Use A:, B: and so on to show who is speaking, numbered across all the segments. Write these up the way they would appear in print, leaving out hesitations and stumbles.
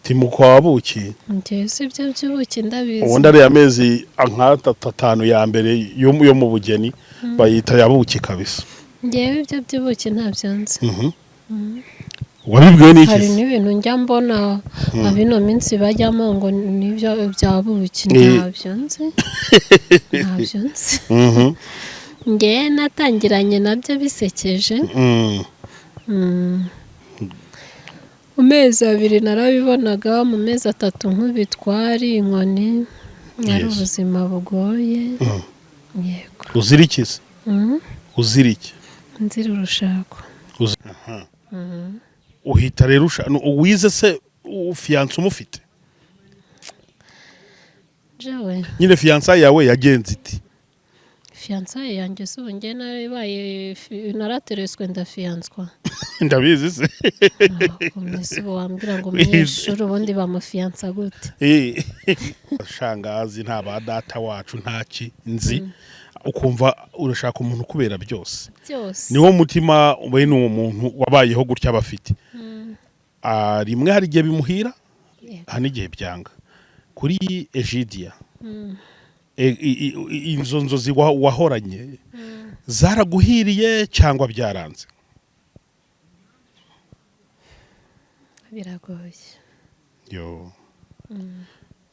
A: Ti mu kwa buki.
B: Njyewe si ibyo by'ubuki ndabizi.
A: Ubundi ariya mezi nk'atatu, atanu ya mbere yo mu bugeni bayita ya buki kabisa.
B: Njyewe ibyo by'ubuki ntabyo nzi.
A: Wabibwiwe n'iki
B: Hari
A: se?
B: n'ibintu njya mbona abino minsi bajyamo ngo nibyo bya buki. Ntabyo nzi, ntabyo nzi. Njyewe natangiranye nabyo bisekeje. Mu mezi 2 narabibonaga, mu mezi 3 nk'ubitwari inkoni, ari ubuzima bugoye. Yego.
A: Uzira iki se? Uzira iki?
B: Nzira urushako.
A: Aha. Uhita rero wize se fiancé umufite?
B: Jewe?
A: Nyine fiançailles yawe yagenze iti?
B: Fiançailles yanjye se ubu njye narabaye naratereswe ndafiyanswa.
A: Ndabizi se.
B: Mbese ubu wambwira ngo umunyeshuri ubundi bamufiyansa gute?
A: Shangazi, nta ba data wacu, nta ki nzi, ukumva urashaka umuntu ukubera byose.
B: Byose.
A: Niwo mutima bene uwo muntu wabayeho gutya aba afite. Rimwe hari igihe bimuhira, hari n'igihe byanga. Kuri Egidiya, izo nzozi wahoranye zaraguhiriye cyangwa byaranze?
B: Biragoye.
A: Yo,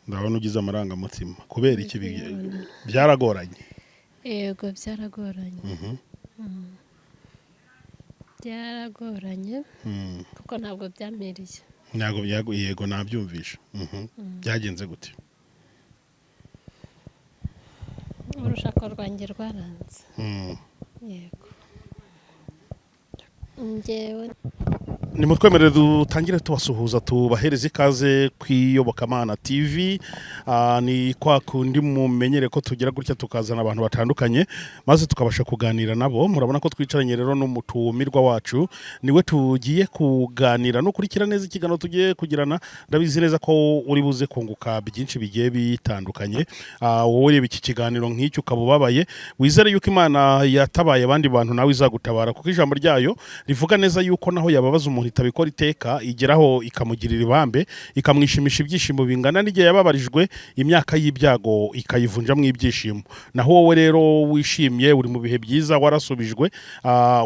A: ndabona ugize amarangamutima. Kubera iki byaragoranye?
B: Yego, byaragoranye. Byaragoranye kuko ntabwo byampiriye.
A: Ntabwo yego, nabyumvisha. Byagenze gute?
B: Urushako rwanjye rwaranze. Yego, njyewe
A: Nimutwemerere dutangire tubasuhuza, tubahereza ikaze ku Iyobokamana TV. Ni kwa kundi mumenyere ko tugira gutya tukazana abantu batandukanye maze tukabasha kuganira nabo. Murabona ko twicaranye rero n'umutumirwa wacu, niwe tugiye kuganira. Nukurikira neza ikiganiro tugiye kugirana, ndabizi neza ko uri buze kunguka byinshi bigiye bitandukanye. Wowe ureba iki kiganiro nk'icyo ukaba ubabaye, wizere yuko Imana yatabaye abandi bantu nawe izagutabara, kuko ijambo ryayo rivuga neza yuko naho yababaza umuntu itabikora iteka, igeraho ikamugirira ibambe, ikamwishimisha ibyishimo bingana n'igihe yababarijwe, imyaka y'ibyago ikayivunjamo ibyishimo. Naho wowe rero wishimye, uri mu bihe byiza, warasubijwe,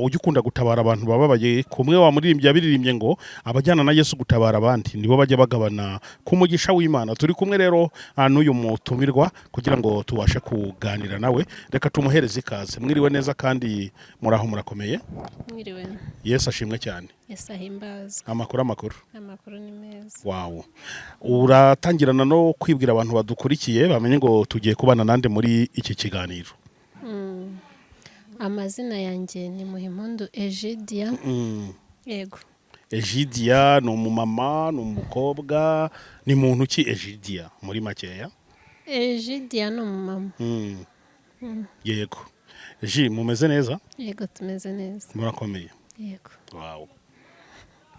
A: ujya ukunda gutabara abantu bababaye. Kumwe wa muririmbyi yabiririmbye ngo abajyana na Yesu gutabara abandi nibo bajya bagabana ku mugisha w'Imana. Turi kumwe rero n'uyu mutumirwa kugira ngo tubashe kuganira nawe. Reka tumuhereze ikaze. Mwiriwe neza kandi muraho, murakomeye?
B: Mwiriwe.
A: Yesu ashimwe cyane.
B: Yesu ahimbazwe.
A: Amakuru, amakuru?
B: Amakuru ni meza.
A: Wawu, uratangirana no kwibwira abantu badukurikiye bamenye ngo tugiye kubana nande muri iki kiganiro.
B: Amazina yanjye ni Muhimpundu Egidia. Yego.
A: Egidia ni umumama, ni umukobwa, ni muntu ki Egidia muri makeya?
B: Egidia ni umumama.
A: Yego ji, mumeze neza?
B: Yego, tumeze neza.
A: Murakomeye?
B: Yego.
A: Wawu,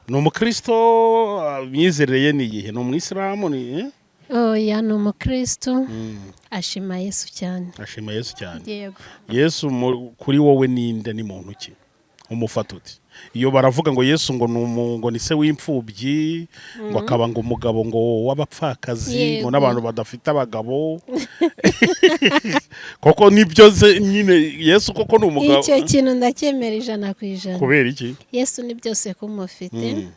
A: ni umukristo? Imyizerere ye ni iyihe? Ni umwisilamu, ni eh?
B: Oya, ni umukristo. Ashima Yesu cyane.
A: Ashima Yesu cyane.
B: Yego.
A: Yesu kuri wowe ninde, ni muntu ki? Umufata uti iyo baravuga ngo Yesu ngo ni ngo ni se w'imfubyi, ngo akaba ngo umugabo ngo w'abapfakazi, ngo n'abantu badafite abagabo, koko nibyo se nyine? Yesu koko ni umugabo?
B: Icyo kintu ndacyemera 100%.
A: Kubera iki?
B: Yesu ni byose kumufite.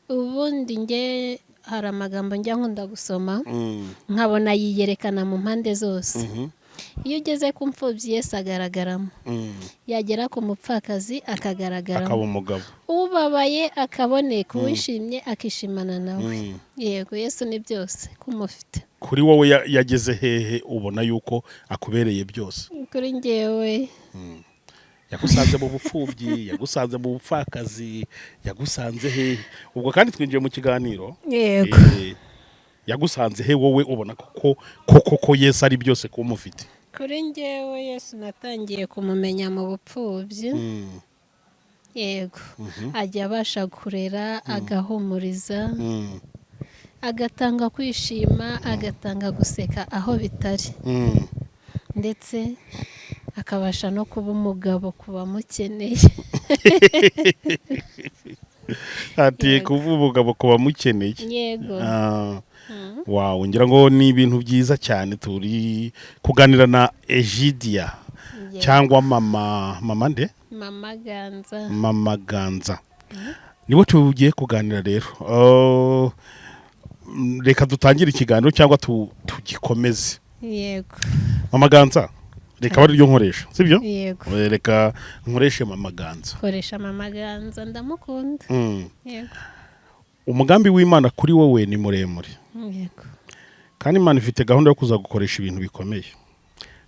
B: Ubundi nge hari amagambo njya nkunda gusoma, nkabona yiyerekana mu mpande zose. Iyo ugeze ku mfubyi, Yesu agaragaramo. Yagera ku mupfakazi akagaragaramo.
A: Akaba umugabo.
B: Ubabaye akaboneka, uwishimye akishimana nawe. Yego, Yesu ni byose kumufite.
A: Kuri wowe yageze hehe ubona yuko akubereye byose?
B: Kuri ngewe?
A: Yagusanze mu bupfubyi, yagusanze mu bupfakazi, yagusanze hehe? Ubwo kandi twinjiye mu kiganiro.
B: Yego.
A: Yagusanze he wowe ubona koko koko ko Yesu ari byose kuba umufite?
B: Kuri ngewe, Yesu natangiye kumumenya mu bupfubyi. Yego, ajya abasha kurera, agahumuriza, agatanga kwishima, agatanga guseka aho bitari, ndetse akabasha no kuba umugabo ku bamukeneye.
A: Ati
B: Yego.
A: kuba umugabo ku bamukeneye.
B: Yego.
A: Ah, wow, ngira ngo ni ibintu byiza cyane. Turi kuganira na Egidia cyangwa mama nde?
B: Mama Ganza.
A: Mama Ganza nibo tugiye kuganira rero. Oh, reka dutangire ikiganiro cyangwa tugikomeze.
B: Yego.
A: Mama Ganza, reka abe ariryo nkoresha, sibyo?
B: Yego.
A: Reka nkoreshe Mama Ganza.
B: Koresha Mama Ganza, ndamukunda. Yego.
A: Umugambi w'Imana kuri wowe ni muremure kandi Imana ifite gahunda yo kuzagukoresha ibintu bikomeye.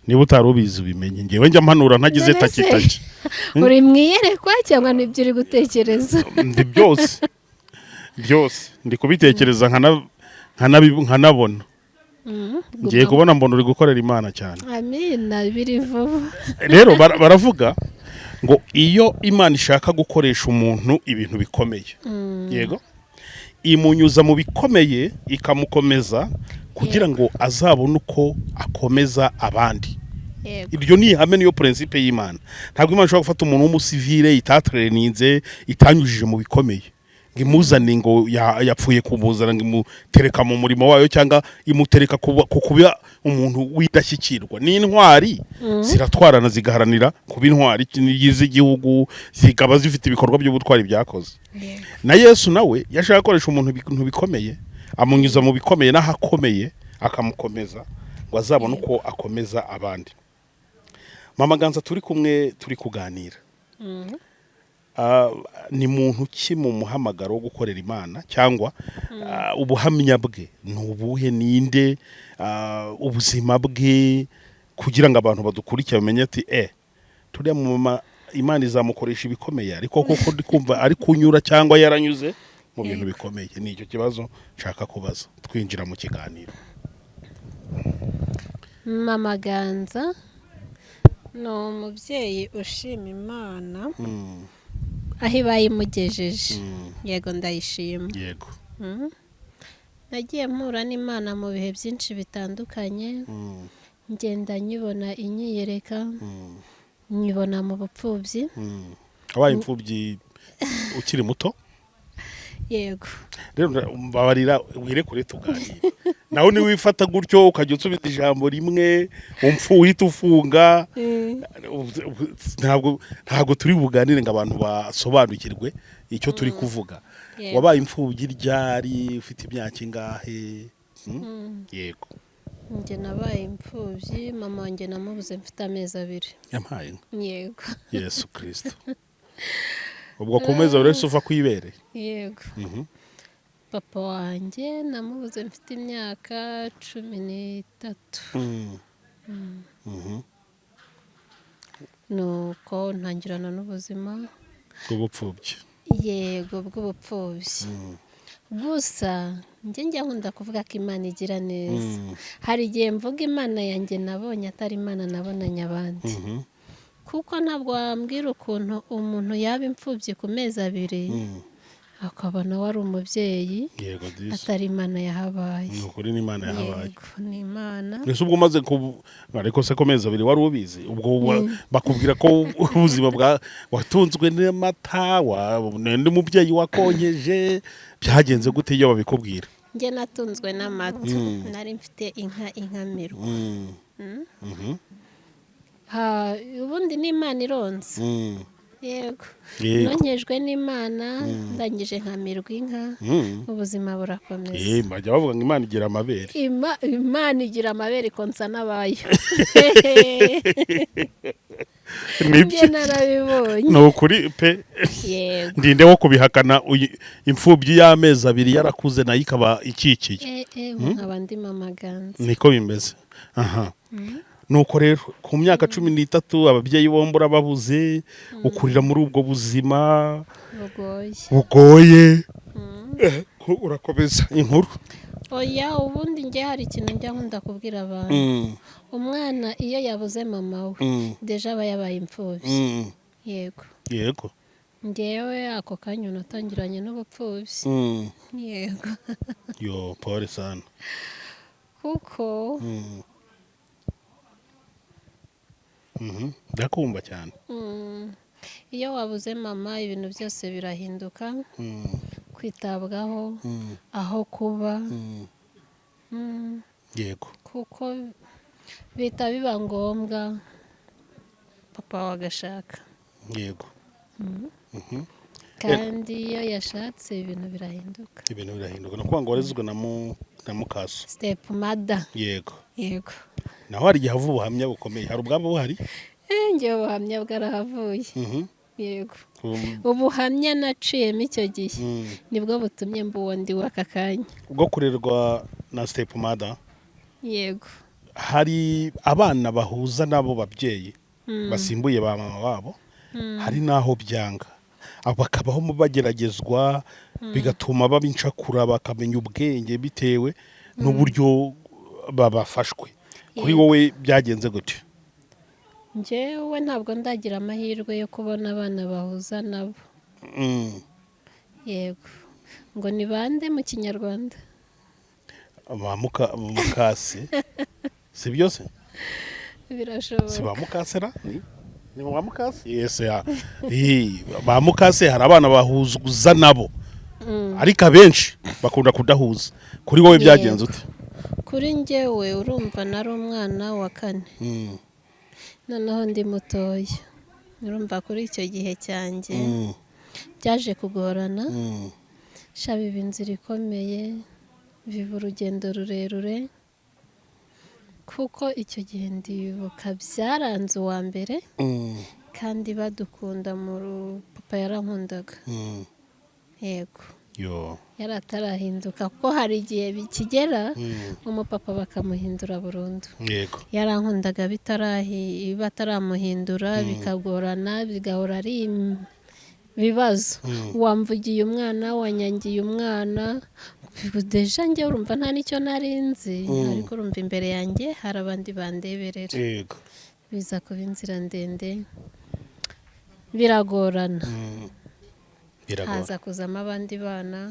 A: Niba utari ubizi, ubimenye. Ngewe njya mpanura ntagize
B: None se,
A: taki taki.
B: uri mu iyerekwa cyangwa nibyo uri gutekereza?
A: Ndi byose byose, ndi kubitekereza nkanabona. Ngiye kubona mbona uri gukorera Imana cyane.
B: Amina, biri vuba.
A: Rero baravuga ngo iyo Imana ishaka gukoresha umuntu ibintu bikomeye, yego, imunyuza mu bikomeye ikamukomeza kugira ngo azabone uko akomeza abandi. Iryo ni ihame, niyo principe y'Imana. Ntabwo Imana ishobora gufata umuntu w'umusivile itatereninze, itanyujije mu bikomeye, ngo imuzane ngo yapfuye kumuzana, ngo imutereka mu murimo wayo cyangwa imutereka ku kuba umuntu w'indashyikirwa. N'intwari ziratwarana, zigaharanira kuba intwari z'igihugu, zikaba zifite ibikorwa by'ubutwari byakoze. Na Yesu nawe yashaka gukoresha umuntu ibintu bikomeye, amunyuza mu bikomeye n'ahakomeye, akamukomeza ngo azabone uko akomeza abandi. Mama Ganza turi kumwe, turi kuganira. Ni muntu ki mu muhamagaro wo gukorera Imana, cyangwa ubuhamya bwe ni ubuhe? Ninde? Ubuzima bwe, kugira ngo abantu badukurikiye bamenye ati turiya mama Imana izamukoresha ibikomeye, ariko koko ndi kumva ari kunyura cyangwa yaranyuze mu bintu bikomeye. Ni icyo kibazo nshaka kubaza twinjira mu kiganiro.
B: Mama Ganza ni umubyeyi ushima Imana aho ibaye imugejeje. Yego, ndayishima. Nagiye mpura n'Imana mu bihe byinshi bitandukanye, ngenda nyibona inyiyereka, nyibona mu bupfubyi.
A: Wabaye imfubyi ukiri muto?
B: Yego.
A: Rero mbabarira wirekure tuganire nawe. Niwifata gutyo ukajya unsubiza ijambo rimwe, umfu uhita ufunga, ntabwo turi buganire ngo abantu basobanukirwe icyo turi kuvuga. Wabaye imfubyi ryari? Ufite imyaka ingahe? Yego.
B: Njye nabaye imfubyi, mama wanjye namubuze mfite amezi 2.
A: Yampaye inka!
B: Yego.
A: Yesu Kirisito! Ubwo ku mezi 2 wese uva ku ibere?
B: Yego. Papa wanjye namubuze mfite imyaka 13. Nuko ntangirana n'ubuzima
A: bw'ubupfubyi.
B: Yego, bw'ubupfubyi. Gusa njye njya nkunda kuvuga ko Imana igira neza. Hari igihe mvuga Imana yanjye nabonye atari Imana nabonanye abandi, kuko ntabwo wambwira ukuntu umuntu yaba imfubyi ku mezi 2 akabona wari umubyeyi
A: Yego disi.
B: atari Imana yahabaye.
A: Ni ukuri, n'Imana yahabaye.
B: Yego, ni Imana.
A: Ese ubwo umaze ku, ariko se ko mezi 2 wari ubizi, ubwo bakubwira ko ubuzima bwa watunzwe n'amata n'undi mubyeyi wakonkeje, byagenze gute iyo babikubwira?
B: Njye natunzwe n'amata. Nari mfite inka inkamirwa. Ubundi ni Imana ironsa. Yego. Nonkejwe n'Imana, ndangije nkamirwa inka, ubuzima burakomeza.
A: Bajya bavuga ngo Imana igira amabere.
B: Imana igira amabere, ikonsa n'abayo.
A: Nibyo.
B: Njye narabibonye.
A: Ni ukuri pe.
B: Yego.
A: Ndinde wo kubihakana, imfubyi y'amezi 2 yarakuze nayo ikaba ikikiye.
B: Ubu nkaba ndi Mama Ganza.
A: Niko bimeze. Aha, nuko rero ku myaka 13 ababyeyi bombi urababuze, ukurira muri ubwo buzima
B: bugoye.
A: Bugoye. Ko urakomeza inkuru.
B: Oya, ubundi njye hari ikintu njya nkunda kubwira abantu: umwana iyo yabuze mama we, déjà aba yabaye imfubyi. Yego. Ngewe ako kanya natangiranye n'ubupfubyi. Yego.
A: Yo, pole sana.
B: Kuko
A: Ndakumva cyane.
B: Iyo wabuze mama, ibintu byose birahinduka, kwitabwaho, aho kuba. Kuko bihita biba ngombwa papa wawe agashaka. Kandi iyo yashatse, ibintu birahinduka.
A: Ibintu birahinduka. Ni ukuvuga ngo warezwe na mukaso?
B: Step mother.
A: Yego.
B: Yego.
A: Naho hari igihe hava ubuhamya bukomeye, hari ubwaba buhari?
B: Njyewe ubuhamya bwarahavuye. Yego. Ubuhamya naciyemo icyo gihe nibwo butumye mba uwo ndi w'aka kanya.
A: Bwo kurerwa na step mother?
B: Yego.
A: Hari abana bahuza n'abo babyeyi basimbuye ba mama babo, hari n'aho byanga. Abo bakabaho bageragezwa, bigatuma baba incakura, bakamenya ubwenge bitewe n'uburyo babafashwe. Kuri wowe byagenze gute?
B: Njyewe ntabwo ndagira amahirwe yo kubona abana bahuza nabo. Yego, ngo ni bande mu Kinyarwanda?
A: Ba mukase, si byose? Si
B: Birashoboka.
A: Ba mukase ra, ni ba mukase, yes ya. Ba mukase, hari abana bahuza nabo, ariko abenshi bakunda kudahuza. Kuri wowe byagenze ute?
B: Kuri njyewe, urumva nari umwana wa kane, noneho ndi mutoya. Urumva kuri icyo gihe cyanjye byaje kugorana. Shaba, iba inzira ikomeye, biba urugendo rurerure, kuko icyo gihe ndibuka byaranze uwa mbere. Kandi badukunda papa yarankundaga. Yego.
A: Yo.
B: Yari atarahinduka, kuko hari igihe bikigera umupapa bakamuhindura burundu. Yarankundaga bataramuhindura, bikagorana, bigahora ari ibibazo: wamvugiye umwana, wanyangiye umwana. Déjà njye urumva nta n'icyo nari nzi, ariko urumva imbere yanjye hari abandi bandeberera. Biza kuba inzira ndende, biragorana.
A: Biragora.
B: Haza kuzamo abandi bana,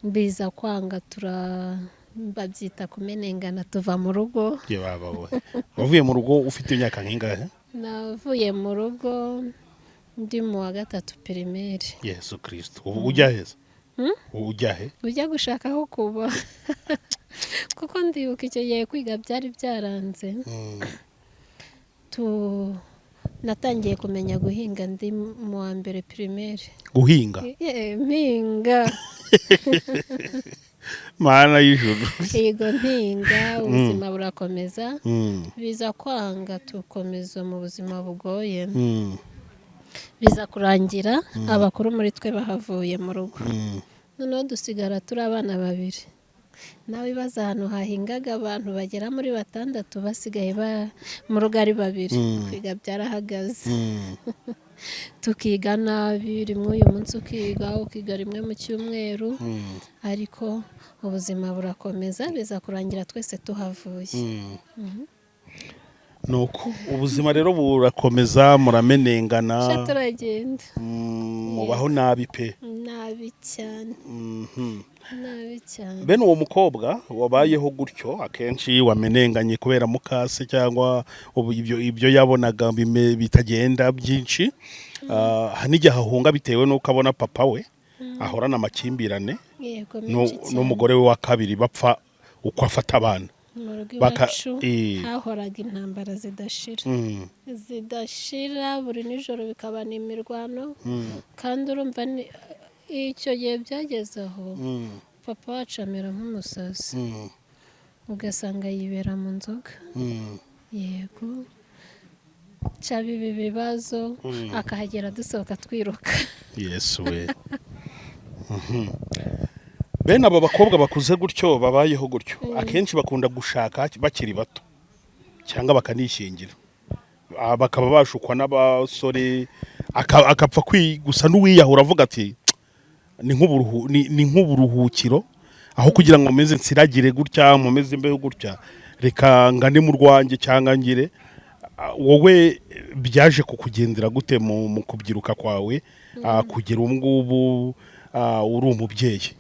B: biza kwanga, tura babyita kumenengana, tuva mu rugo.
A: Ye baba we, wavuye mu rugo ufite imyaka nk'ingahe?
B: Navuye mu rugo ndi mu wa gatatu primaire.
A: Yesu Kirisito! Ubu ujya heza? Ubu ujya he?
B: Ujya gushaka aho kuba, kuko ndibuka icyo gihe kwiga byari byaranze. Natangiye kumenya guhinga ndi mu wa mbere primaire.
A: Guhinga?
B: Mpinga.
A: Mana y'ijuru!
B: Yego, mpinga, ubuzima burakomeza. Biza kwanga, tukomeza mu buzima bugoye. Biza kurangira abakuru muri twe bahavuye mu rugo. Noneho dusigara turi abana babiri. Nawe ibaze ahantu hahingaga abantu bagera muri batandatu, basigaye mu rugo ari babiri. Kwiga byarahagaze. Tukiga nabi, rimwe uyu munsi ukiga, ukiga rimwe mu cyumweru. Ariko ubuzima burakomeza, biza kurangira twese tuhavuye.
A: Nuko ubuzima rero burakomeza, muramenengana.
B: Sha, turagenda.
A: Mubaho nabi pe.
B: Nabi cyane. Nabi cyane.
A: Bene uwo mukobwa wabayeho gutyo, akenshi wamenenganye kubera mukase cyangwa ubu ibyo yabonaga bitagenda byinshi. Hari n'igihe ahunga bitewe n'uko abona papa we ahorana amakimbirane
B: Yego, menshi cyane.
A: n'umugore we wa kabiri, bapfa uko afata abana.
B: Mu rugo iwacu hahoraga intambara zidashira, zidashira, buri nijoro bikaba ni imirwano. Kandi urumva icyo gihe byageze aho papa wacu amera nk'umusazi, ugasanga yibera mu nzoga. Yego, caba ibi bibazo, akahagera dusohoka twiruka.
A: Yesu we! Bene abo bakobwa bakuze gutyo, babayeho gutyo, akenshi bakunda gushaka bakiri bato cyangwa bakanishingira. Bakaba bashukwa n'abasore, akapfa gusa n'uwiyahura, avuga ati ni nk'uburuhukiro, aho kugira ngo meze nsiragire gutya, nkomeze mbeho gutya, reka ngane mu rwanjye cyangwa ngire. Wowe byaje kukugendera gute mu kubyiruka kwawe, kugera ubu ngubu uri umubyeyi?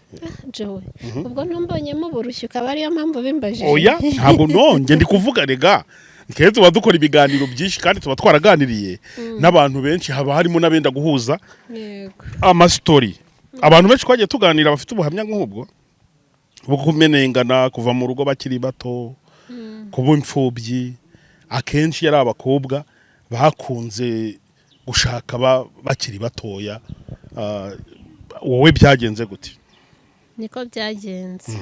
B: Jowe, ubwo ntumbonyemo uburushyi, ukaba ariyo mpamvu bimbajije?
A: Oya, ntabwo nonge ndi kuvuga rega. Kenshi tuba dukora ibiganiro byinshi kandi tuba twaraganiriye n'abantu benshi, haba harimo n'abenda guhuza amastori. Abantu benshi twagiye tuganira bafite ubuhamya nk'ubwo bwo kumenengana, kuva mu rugo bakiri bato, kuba imfubyi. Akenshi yari abakobwa bakunze gushaka bakiri batoya. Wowe byagenze gute?
B: Niko byagenze.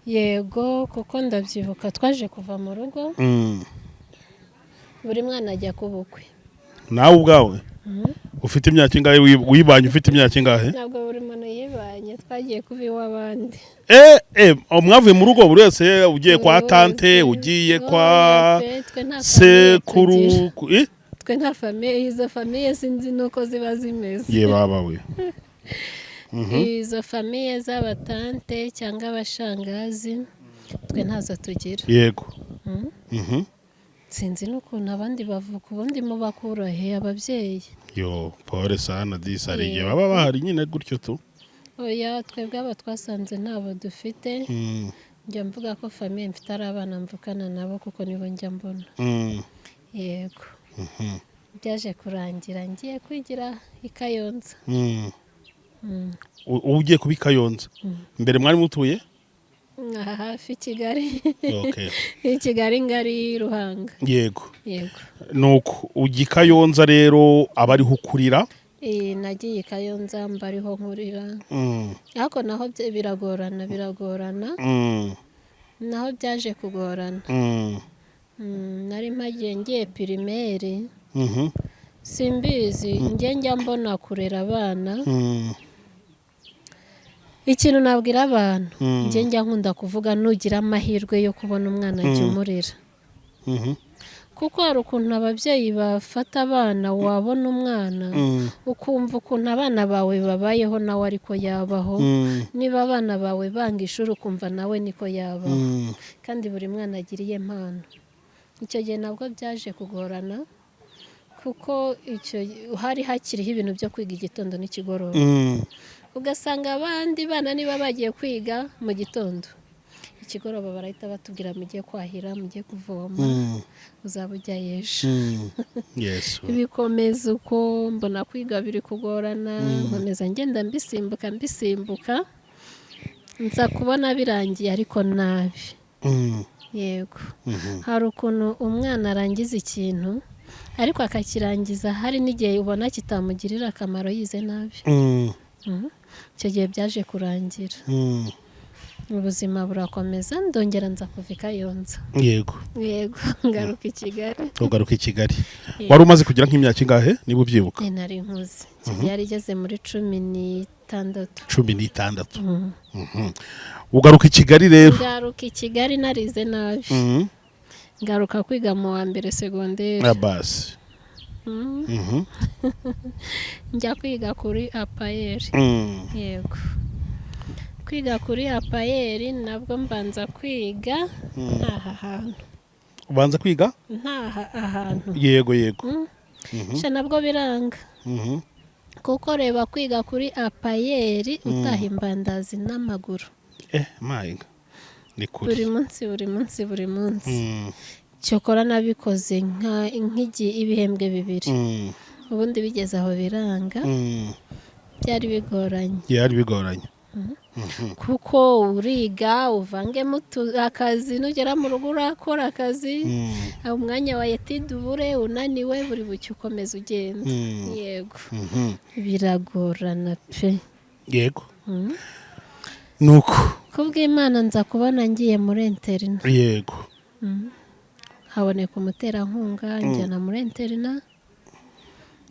B: Yego, kuko ndabyibuka twaje kuva mu rugo, buri mwana ajya ku bukwe.
A: Nawe ubwawe ufite imyaka ingahe? Wibanye ufite imyaka ingahe?
B: Ntabwo buri muntu yibanye, twagiye kuba iw'abandi.
A: Mwavuye mu rugo, buri wese ugiye kwa
B: Buri
A: tante,
B: wese.
A: ugiye kwa
B: Oya pe, twe nta famille
A: sekuru?
B: tugira. Twe nta famille, izo famille sinzi nuko ziba zimeze.
A: Ye baba we!
B: Izo famille z'abatante cyangwa abashangazi twe ntazo tugira. Sinzi n'ukuntu abandi bavuka, ubundi mubakura he ababyeyi?
A: Yo, pole sana disi, hari igihe baba bahari nyine gutyo tu.
B: Oya, twebwe aba twasanze ntabo dufite. Njya mvuga ko famille mfite ari abana mvukana nabo, kuko nibo njya mbona. Yego. Byaje kurangira ngiye kwigira i Kayonza.
A: Ubu ugiye kuba i Kayonza, mbere mwari mutuye?
B: Aha hafi i Kigali. I Kigali ngari, Ruhanga. Yego.
A: Nuko ujya i Kayonza rero, aba ariho ukurira?
B: Nagiye i Kayonza mba ariho nkurira, ariko naho biragorana, biragorana. Naho byaje kugorana. Nari mpagiye ngiye primaire. Simbizi, njye njya mbona kurera abana. Ikintu nabwira abantu, njye njya nkunda kuvuga, nugira amahirwe yo kubona umwana jya umurera, kuko hari ukuntu ababyeyi bafata abana, wabona umwana ukumva ukuntu abana bawe babayeho nawe ariko yabaho. Niba abana bawe banga ishuri, ukumva nawe niko yabaho. Kandi buri mwana agira iye mpano. Icyo gihe nabwo byaje kugorana, kuko icyo hari hakiriho ibintu byo kwiga igitondo n'ikigoroba. Ugasanga abandi bana niba bagiye kwiga mu gitondo, ikigoroba barahita batubwira: "Mujye kwahira, mujye kuvoma, uzaba ujya ejo." Bikomeza uko, mbona kwiga biri kugorana, nkomeza ngenda mbisimbuka mbisimbuka, nza kubona birangiye ariko nabi. Yego. Hari ukuntu umwana arangiza ikintu ariko akakirangiza, hari n'igihe ubona kitamugirira akamaro, yize nabi. Icyo gihe byaje kurangira, ubuzima burakomeza, ndongera nza kuva i Kayonza. Yego, ngaruka i Kigali.
A: Ugaruka i Kigali wari umaze kugira nk'imyaka ingahe, niba ubyibuka?
B: Nari nkuze, yari igeze muri 16.
A: 16. Ugaruka i Kigali rero?
B: Ngaruka i Kigali narize nabi. Ngaruka kwiga mu wa mbere segonderi.
A: Abasi.
B: Njya kwiga kuri APAER. Yego, kwiga kuri APAER nabwo mbanza kwiga ntaha ahantu.
A: Ubanza kwiga?
B: Ntaha ahantu.
A: Yego yego.
B: Sha, nabwo biranga, kuko reba kwiga kuri APAER utaha imbandazi n'amaguru.
A: Mayinga ni
B: buri
A: kure.
B: munsi, buri munsi, buri munsi. Cyokora nabikoze nk'igihe ibihembwe 2. Ubundi bigeze aho biranga. Byari bigoranye.
A: Byari bigoranye.
B: Kuko uriga uvangemo akazi, nugera mu rugo urakora akazi, umwanya wa étude ubure, unaniwe, buri bucye ukomeza ugenda. Yego. Biragorana pe.
A: Yego, nuko
B: Kubw'Imana nza kubona ngiye muri internat. Haboneka umuterankunga njyana muri internat,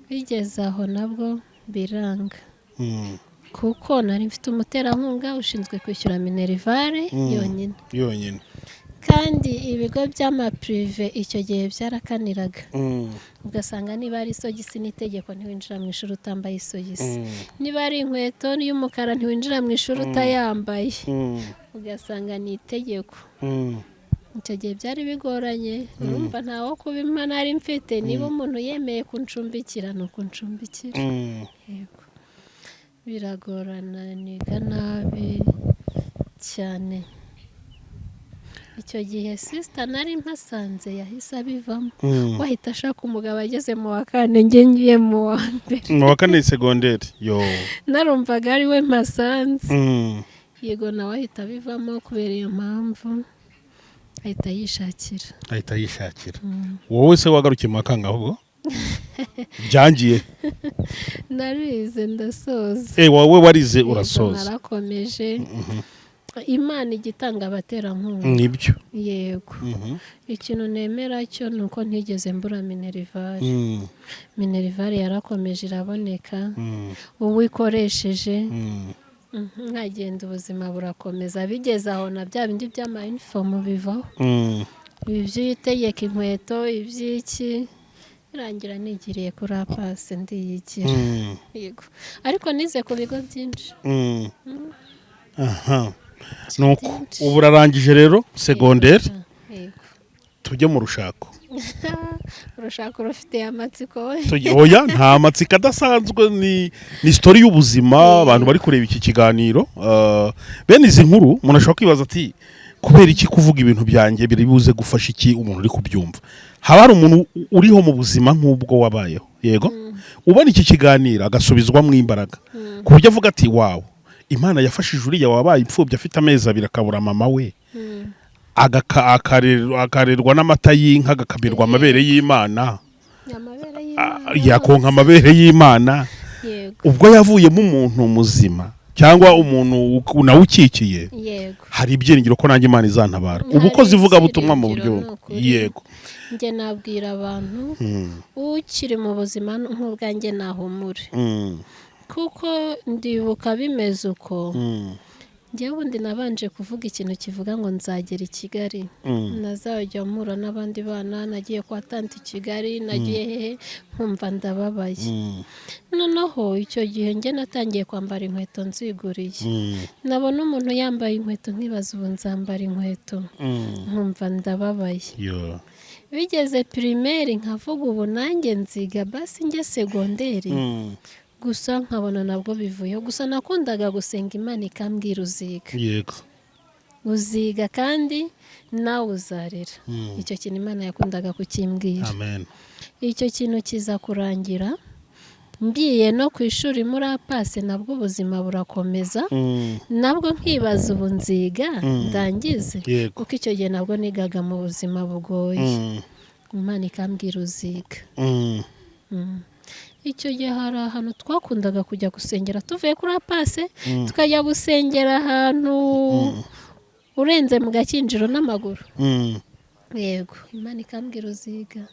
B: bigeze aho nabwo biranga, kuko nari mfite umuterankunga ushinzwe kwishyura minerval yonyine.
A: Yonyine.
B: Kandi ibigo by'amaprivé icyo gihe byarakaniraga, ugasanga niba ari isogisi n'itegeko, ntiwinjira mu ishuri utambaye isogisi. Niba ari inkweto y'umukara, ntiwinjira mu ishuri utayambaye. Ugasanga ni itegeko. Icyo gihe byari bigoranye, urumva ntawo kubimpa nari mfite. Niba umuntu yemeye kuncumbikira, ni ukuncumbikira. Yego, biragorana, niga nabi cyane. Icyo gihe sister nari mpasanze yahise abivamo. Wahita ashaka umugabo ageze mu wa kane, njye ngiye mu wa mbere.
A: Mu wa kane segonderi, yo.
B: Narumvaga ari we mpasanze. Yego, nawe ahita abivamo kubera iyo mpamvu, ahita yishakira.
A: Ahita yishakira. Wowe se wagarukiye mu wa kangahe ubwo byangiye?
B: Narize ndasoza.
A: Eh, wowe warize?
B: Yego.
A: Urasoza.
B: Narakomeje. Imana ijya itanga abaterankunga.
A: Nibyo.
B: Yego. Ikintu nemera cyo ni uko ntigeze mbura minerval. Minerval yarakomeje iraboneka. Uwo ikoresheje, nkagenda, ubuzima burakomeza, bigeze aho na bya bindi by'ama uniform bivaho. Ibi by'itegeka, inkweto, iby'iki, birangira nigiriye kuri APACE, ndiyigira. Yego, ariko nize ku bigo byinshi.
A: Aha nuko ubu urarangije rero segonderi.
B: Yego.
A: Tujye mu rushako.
B: Urushako rufitiye amatsiko we.
A: Oya, nta matsiko adasanzwe, ni story y'ubuzima. Abantu bari kureba iki kiganiro, bene izi nkuru, umuntu ashobora kwibaza ati: "Kubera iki kuvuga ibintu byanjye biri buze gufasha iki umuntu uri kubyumva?" Haba hari umuntu uriho mu buzima nk'ubwo wabayeho, yego, ubona iki kiganiro agasubizwamo imbaraga, ku buryo avuga ati: "Wow, Imana yafashije uriya wabaye imfubyi afite amezi 2, akabura mama we, akarerwa n'amata y'inka, agakamirwa amabere y'Imana."
B: Amabere y'Imana.
A: Yakonka amabere y'Imana. Ubwo yavuyemo umuntu muzima cyangwa umuntu nawe ukikiye, hari ibyiringiro ko nanjye Imana izantabara.
B: Hari
A: Ubu ukoze ivugabutumwa mu buryo
B: ibyiringiro, ni ukuri. Njye nabwira abantu, ukiri mu buzima nk'ubwanjye nahumure, kuko ndibuka bimeze uko. Njyewe ubundi nabanje kuvuga ikintu kivuga ngo nzagera i Kigali, nazajya mpura n'abandi bana. Nagiye kwa tante i Kigali, nagiye hehe, nkumva ndababaye. Noneho icyo gihe njye natangiye kwambara inkweto nziguriye. Nabona umuntu yambaye inkweto, nkibaza ubu nzambara inkweto, nkumva ndababaye.
A: Yo.
B: Bigeze primaire, nkavuga ubu nanjye nziga, basi njye segonderi. Gusa nkabona nabwo bivuyeho. Gusa nakundaga gusenga Imana ikambwira: "Uziga, uziga kandi nawe uzarera." Icyo kintu Imana yakundaga kukimbwira.
A: Amen.
B: Icyo kintu kiza kurangira ngiye no ku ishuri muri APACE, nabwo ubuzima burakomeza. Nabwo nkibaza ubu nziga ndangize, kuko icyo gihe nabwo nigaga mu buzima bugoye. Imana ikambwira: "Uziga." Icyo gihe hari ahantu twakundaga kujya gusengera tuvuye kuri APACE, tukajya gusengera ahantu urenze mu Gakinjiro n'amaguru. Yego, Imana ikambwira: "Uziga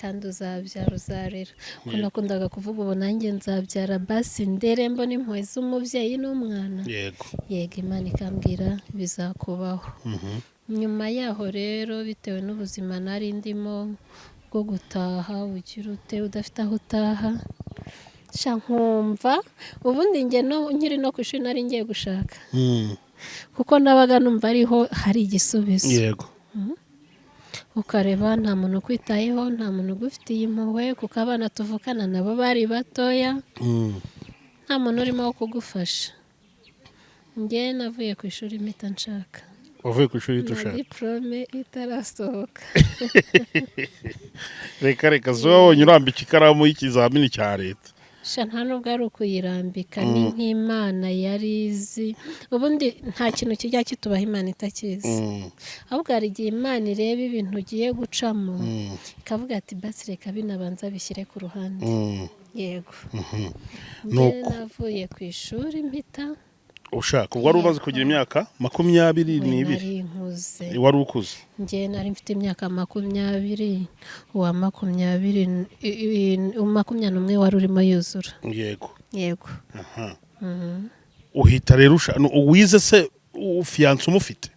B: kandi uzabyara, uzarera." Ko nakundaga kuvuga ubu nanjye nzabyara, basi ndere, mbona impuhwe z'umubyeyi n'umwana. Yego, Imana ikambwira: "Bizakubaho." Nyuma yaho rero, bitewe n'ubuzima nari ndimo bwo gutaha, ugira ute, udafite aho utaha, sha nkumva ubundi njye nkiri no ku ishuri nari ngiye gushaka, kuko nabaga numva ariho hari igisubizo. Ukareba nta muntu ukwitayeho, nta muntu ugufitiye impuhwe, kuko abana tuvukana nabo bari batoya, nta muntu urimo wo kugufasha. Njye navuye ku ishuri mpita nshaka.
A: Wavuye ku ishuri uhita
B: Na
A: ushaka?
B: diporome itarasohoka.
A: Reka reka, si wabonye urambika ikaramu y'ikizamini cya leta?
B: Sha, nta nubwo ari ukuyirambika, ni nk'Imana yari izi. Ubundi nta kintu kijya kitubaho Imana itakizi. Ahubwo hari igihe Imana ireba ibintu ugiye gucamo, ikavuga ati: "Basi reka binabanza bishyire ku ruhande." Yego. Njye
A: Nuko.
B: navuye ku ishuri mpita
A: Ushaka. Ubwo wari umaze kugira imyaka makumyabiri
B: We
A: n'ibiri?
B: Nari nkuze.
A: Wari ukuze.
B: Njye nari mfite imyaka 20, uwa 20, 21 wari urimo yuzura. Yego.
A: Aha. Uhita rero wize se fiancé umufite?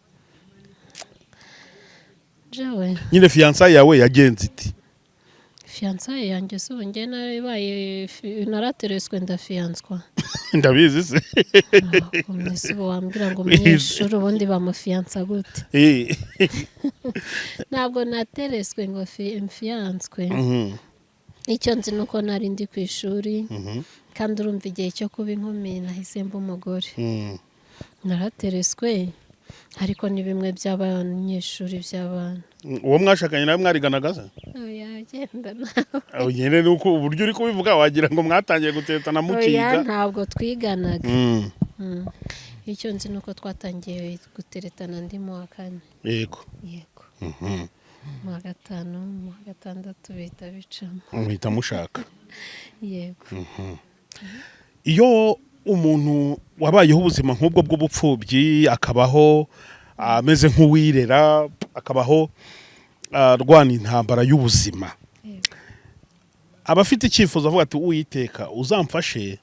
B: Jewe?
A: Nyine fiançailles yawe yagenze iti?
B: Fiançailles yanjye se, ubu njye narabaye naratereswe, ndafiyanswa.
A: Ndabizi se.
B: Mbese ubu wambwira ngo umunyeshuri ubundi bamufiyansa gute? Ntabwo natereswe ngo mfiyanswe. Icyo nzi ni uko nari ndi ku ishuri, kandi urumva igihe cyo kuba inkumi nahise mba umugore. Naratereswe. Ariko ni bimwe by'abanyeshuri, by'abana.
A: Uwo mwashakanye nawe mwariganaga se?
B: Oya, genda nawe.
A: Aho nyine ni uko uburyo uri kubivuga wagira ngo mwatangiye gutetana
B: Oya,
A: mukiga.
B: ntabwo twiganaga. Icyo nzi ni uko twatangiye guteretana ndi mu wa kane. Yego. Mu wa gatanu, mu wa gatandatu bihita bicamo.
A: Muhita mushaka.
B: Yego.
A: Iyo umuntu wabayeho ubuzima nk'ubwo bw'ubupfubyi, akabaho ameze nk'uwirera, akabaho arwana intambara y'ubuzima, aba afite icyifuzo, avuga ati: "Uwiteka, uzamfashe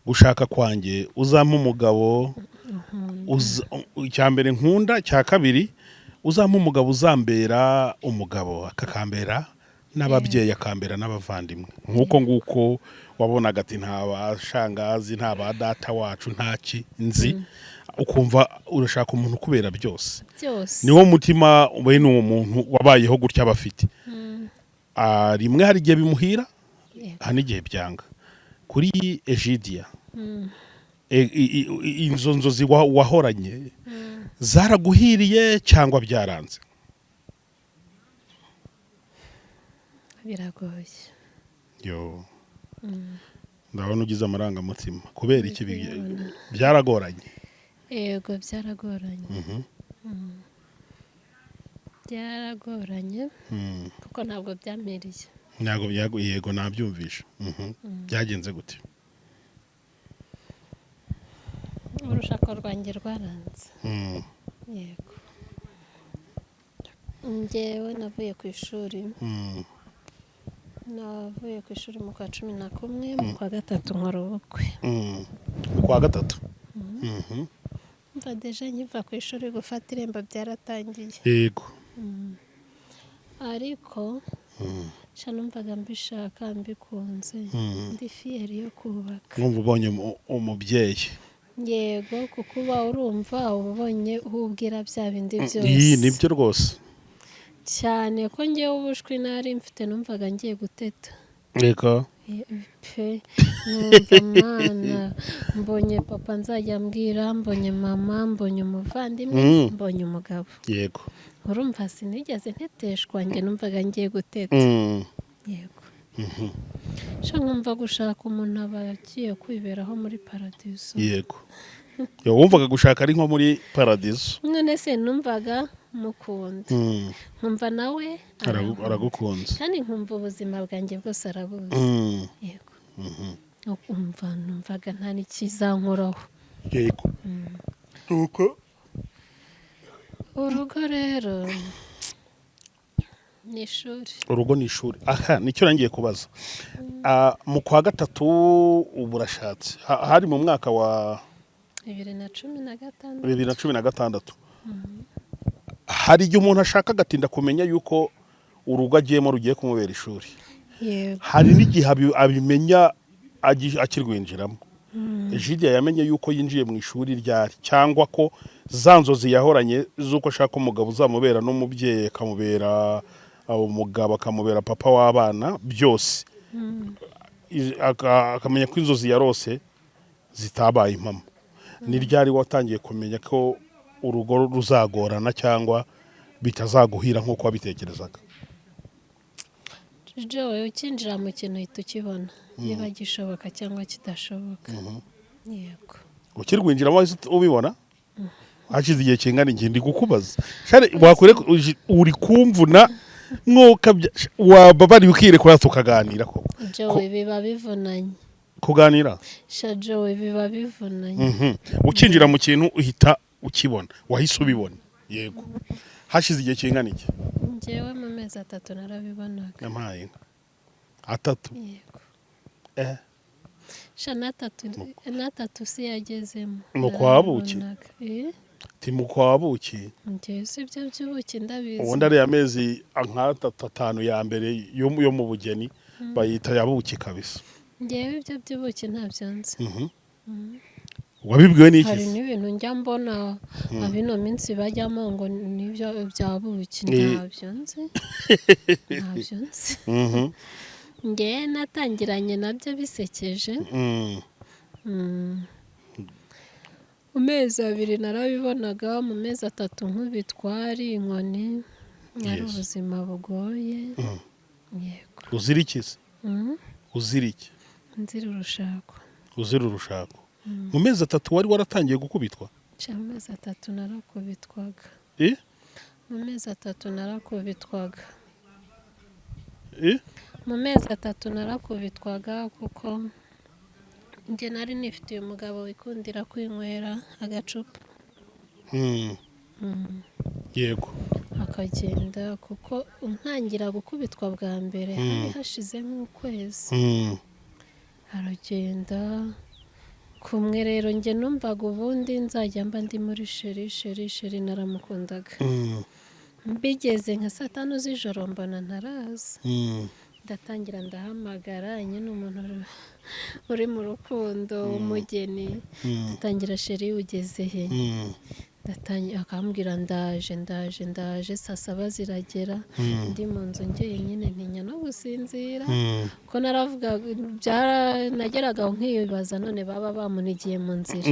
A: gushaka kwanjye, uzampe umugabo icya mbere nkunda, icya kabiri uzampe umugabo uzambera umugabo, akakambera n'ababyeyi, akambera n'abavandimwe." Nk'uko nguko wabonaga ati nta bashangazi, nta ba data wacu, nta ki nzi, ukumva urashaka umuntu ukubera byose.
B: Byose.
A: Niwo mutima bene uwo muntu wabayeho gutya aba afite. Rimwe hari igihe bimuhira, hari n'igihe byanga. Kuri Egidiya, izo nzozi wahoranye zaraguhiriye cyangwa byaranze?
B: Biragoye.
A: Yo, ndabona ugize amarangamutima. Kubera iki
B: Kubibona.
A: byaragoranye?
B: Yego, byaragoranye. Byaragoranye kuko ntabwo byampiriye.
A: Ntabwo yego, nabyumvisha. Byagenze gute?
B: Urushako rwanjye rwaranze. Yego, njyewe navuye ku ishuri. Navuye ku ishuri mu kwa 11, mu kwa gatatu nkora ubukwe.
A: Mu kwa gatatu.
B: Mva déjà nkiva ku ishuri, gufata irembo byaratangiye. Ariko sha numvaga mbishaka, mbikunze, ndi fière yo kubaka.
A: Mwumva ubonye umubyeyi.
B: Yego, kuko uba urumva uba ubonye uwo ubwira bya bindi
A: Iyi
B: byose.
A: Nibyo rwose.
B: Cyane ko ngewe ubushwi nari mfite, numvaga ngiye guteta. Pe, numva mwana, mbonye papa nzajya mbwira, mbonye mama, mbonye umuvandimwe, mbonye umugabo. Urumva sinigeze nteteshwa, njye numvaga ngiye guteta. Yego sha, nkumva gushaka umuntu aba agiye kwiberaho muri paradiso.
A: Yego. Yo, wumvaga gushaka ari nko muri paradiso.
B: None se numvaga mukunda, nkumva nawe arankunda.
A: Aragukunze.
B: Kandi nkumva ubuzima bwanjye bwose arabuzi. Yego, umva numvaga nta n'ikizankuraho.
A: Yego, nuko?
B: Urugo rero ni ishuri.
A: Urugo ni ishuri. Aha nicyo nangiye kubaza. Mu kwa gatatu ubu urashatse. Hari mu mwaka wa
B: 2016.
A: 2016. Hari igihe umuntu ashaka agatinda kumenya yuko urugo agiyemo rugiye kumubera ishuri. Hari n'igihe abimenya akirwinjiramo. Egidiya yamenye yuko yinjiye mu ishuri ryari, cyangwa ko za nzozi yahoranye z'uko ashaka umugabo uzamubera n'umubyeyi, akamubera umugabo, akamubera papa w'abana, byose, akamenya ko inzozi yarose zitabaye impamo, ni ryari watangiye kumenya ko urugo ruzagorana cyangwa bitazaguhira nk'uko wabitekerezaga?
B: Joe, ukinjira mu kintu uhita ukibona niba gishoboka cyangwa kidashoboka. Yego.
A: Ukirwinjiramo wahise ubibona hashize igihe kingana iki? Ndi kukubaza. Share, wakure uri kumvuna mwuka wababariye ukirekura tukaganira ko
B: Joe, biba bivunanye.
A: Kuganira.
B: Sha Joe, biba bivunanye.
A: Ukinjira mu kintu uhita ukibona, wahise ubibona? Yego, hashize igihe kingana iki?
B: Njyewe mu mezi 3 narabibonaga.
A: Yampaye inka, 3?
B: Yego. Sha, n'atatu si yagezemo.
A: Mu kwa buki?
B: Narabibonaga. Eh?
A: Ti mu kwa buki?
B: Njyewe si ibyo by'ubuki ndabizi.
A: Ubundi ariya mezi nk'atatu, 5 ya mbere yo mu bugeni bayita ya buki kabisa.
B: Njyewe ibyo by'ubuki ntabyo nzi.
A: Wabibwiwe n'iki
B: Hari
A: se?
B: n'ibintu njya mbona abino minsi bajyamo ngo nibyo bya buki. Ntabyo nzi, ntabyo nzi. Njyewe natangiranye nabyo bisekeje. Mu mezi 2 narabibonaga, mu mezi 3 nkubitwa ari inkoni, ari ubuzima bugoye. Yego.
A: Uzira iki se?
B: Mm.
A: Uzira iki?
B: Nzira urushako.
A: Uzira urushako. Mu mezi 3 wari waratangiye gukubitwa?
B: Nca mu mezi 3 narakubitwaga.
A: Eh?
B: Mu mezi 3 narakubitwaga.
A: Eh?
B: Mu mezi 3 narakubitwaga, kuko njye nari nifitiye umugabo wikundira kwinywera agacupa.
A: Yego.
B: Akagenda, kuko ntangira gukubitwa bwa mbere hari hashize nk'ukwezi. Aragenda kumwe. Rero njye numvaga ubundi nzajya mba ndi muri chéri, chéri, chéri, naramukundaga. Mbigeze nka saa 5 z'ijoro mbona ntaraza. Ndatangira ndahamagara nyine umuntu uri mu rukundo w'umugeni. Ndatangira: "Chéri, ugeze he?" Ndatangira, akambwira: "Ndaje, ndaje, ndaje." Saa 7 ziragera, ndi mu nzu njyenyine, ntinya no gusinzira, ko naravuga nageraga aho nkibaza none baba bamunigiye mu nzira.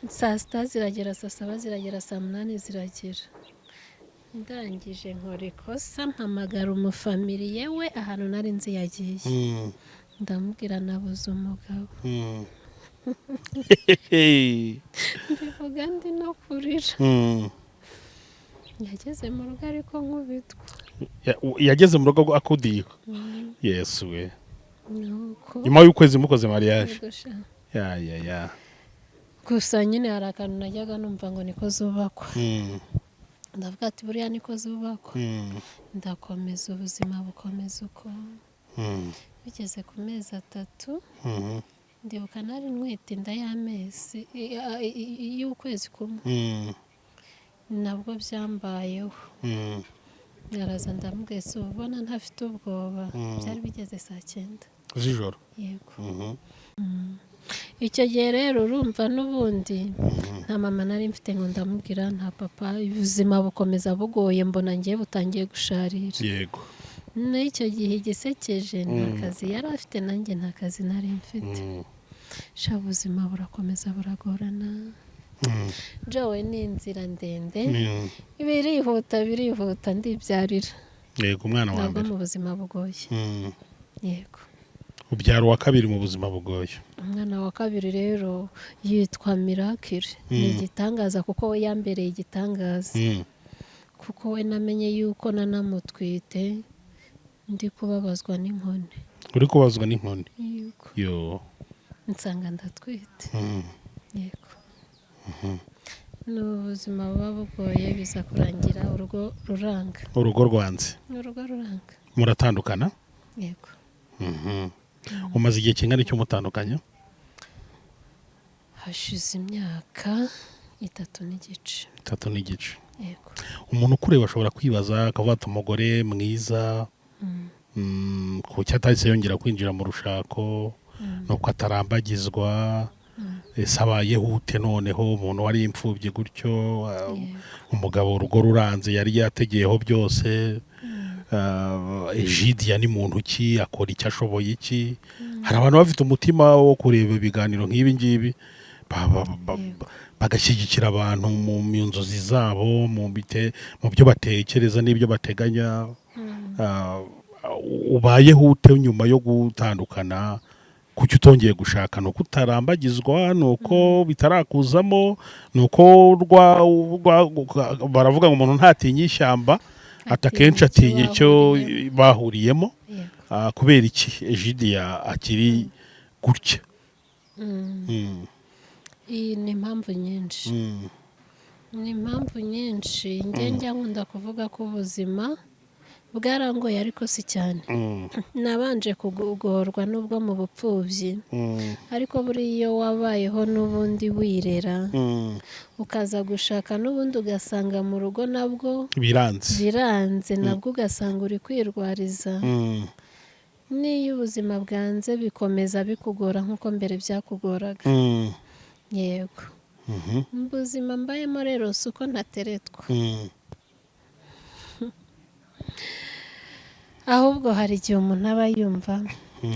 B: Saa 6 ziragera, saa 7 ziragera, saa 8 ziragera. Ndangije nkora ikosa, mpamagara umufamiliye we ahantu nari nzi yagiye. Ndamubwira: "Nabuze umugabo." Mbivuga ndi no kurira. Yageze mu rugo ariko nkubitwa.
A: Yageze mu rugo akudiha? Yesu we!
B: Nuko.
A: Nyuma y'ukwezi mukoze mariage?
B: Yego sha.
A: Ya ya ya.
B: Gusa nyine hari akantu najyaga numva ngo niko zubakwa. Ndavuga ati: "Buriya niko zubakwa." Ndakomeza, ubuzima bukomeza uko. Bigeze ku mezi 3, ndibuka nari ntwite inda y'amezi y'ukwezi kumwe. Nabwo byambayeho. Araza, ndamubwiye: "Si ubona ntafite ubwoba?" Byari bigeze saa 9
A: z'ijoro?
B: Yego. Icyo gihe rero urumva n'ubundi nta mama nari mfite ngo ndamubwira, nta papa. Ubuzima bukomeza bugoye, mbona ngiye butangiye gusharira. N'icyo gihe igisekeje, nta kazi yari afite, nanjye nta kazi nari mfite. Sha, ubuzima burakomeza buragorana. Jowe, ni inzira ndende. Birihuta, birihuta, ndibyarira.
A: Yego, umwana wa
B: Ntabwo
A: mbere.
B: mu buzima bugoye. Yego.
A: Ubyara uwa kabiri mu buzima bugoye.
B: Umwana wa kabiri rero yitwa Miracle, ni igitangaza, kuko we yambereye igitangaza. Kuko we namenye yuko nanamutwite ndi kubabazwa n'inkoni.
A: Uri kubazwa n'inkoni?
B: Yego.
A: Yo!
B: Nsanga ndatwite. Yego, ni ubuzima buba bugoye, biza kurangira urugo ruranga.
A: Urugo rwanze?
B: Urugo ruranga.
A: Muratandukana?
B: Yego.
A: Umaze igihe kingana icyo mutandukanye?
B: Hashize imyaka 3 n'igice.
A: 3 n'igice.
B: Yego.
A: Umuntu ukureba ashobora kwibaza akavuga ati: "Umugore mwiza, kuki atahise yongera kwinjira mu rushako? Nuko atarambagizwa? Ese abayeho ute noneho umuntu wari imfubyi gutyo?" Umugabo urugo ruranze yari yategeyeho byose. Egidiya ni muntu ki? Akora icyo ashoboye iki? Hari abantu bafite umutima wo kureba ibiganiro nk'ibi ngibi, bagashyigikira abantu mu nzozi zabo, mu byo batekereza n'ibyo bateganya. Ubayeho ute nyuma yo gutandukana? Kuki utongeye gushaka? Ni uko utarambagizwa? Ni uko bitarakuzamo? Ni uko baravuga ngo umuntu ntatinya ishyamba, ati akenshi atinya icyo bahuriyemo. Kubera iki Egidiya akiri gutya?
B: Iyi ni impamvu nyinshi. Ni impamvu nyinshi. Njye njya nkunda kuvuga ko ubuzima bwarangoye, ariko si cyane. Nabanje kugorwa n'ubwo mu bupfubyi, ariko buriya iyo wabayeho n'ubundi wirera, ukaza gushaka n'ubundi ugasanga mu rugo nabwo
A: biranze.
B: Biranze, nabwo ugasanga uri kwirwariza. N'iyo ubuzima bwanze bikomeza bikugora nk'uko mbere byakugoraga. Yego. Mu buzima mbayemo rero si uko ntateretwa, ahubwo hari igihe umuntu aba yumva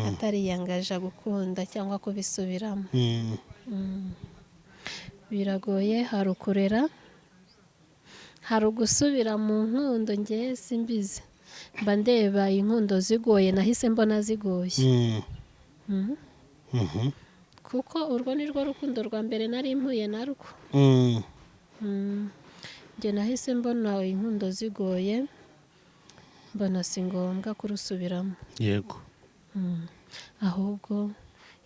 B: atariyangaje gukunda cyangwa kubisubiramo. Biragoye. Hari ukurera, hari ugusubira mu nkundo. Ngewe simbizi, mba ndeba inkundo zigoye, nahise mbona zigoye. Kuko urwo ni rwo rukundo rwa mbere nari mpuye narwo. Njye nahise mbona inkundo zigoye, mbona si ngombwa kurusubiramo. Ahubwo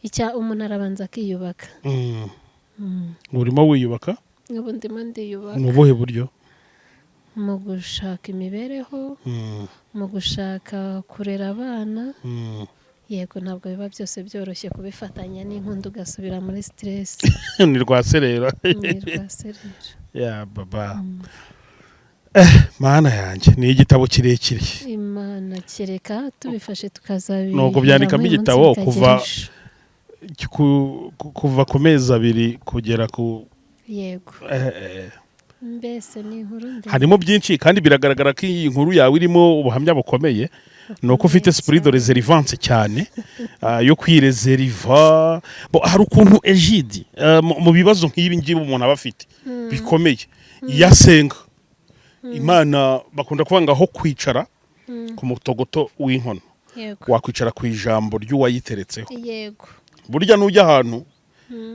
B: icya umuntu arabanza akiyubaka.
A: Urimo wiyubaka?
B: Ubu ndimo ndiyubaka.
A: Mu buhe buryo?
B: Mu gushaka imibereho, mu gushaka kurera abana. Yego, ntabwo biba byose byoroshye kubifatanya n'inkundo, ugasubira muri stress.
A: Ni rwaserera.
B: Ni rwaserera.
A: Ya baba, mana yanjye, ni igitabo kirekire.
B: Imana, kereka tubifashe tukazabi.
A: Nuko byandikamo igitabo kuva ku mezi 2 kugera ku
B: Mbese ni inkuru ndende.
A: Harimo byinshi, kandi biragaragara ko iyi nkuru yawe irimo ubuhamya bukomeye. Ni uko ufite esprit de réservance cyane, yo kwirezeriva. Bo, hari ukuntu Egide, mu bibazo nk'ibi ngibi umuntu aba afite bikomeye, iyo asenga Imana, bakunda kuvuga ngo aho kwicara ku mutogoto w'inkono, wakwicara ku ijambo ry'uwayiteretseho. Burya nujya ahantu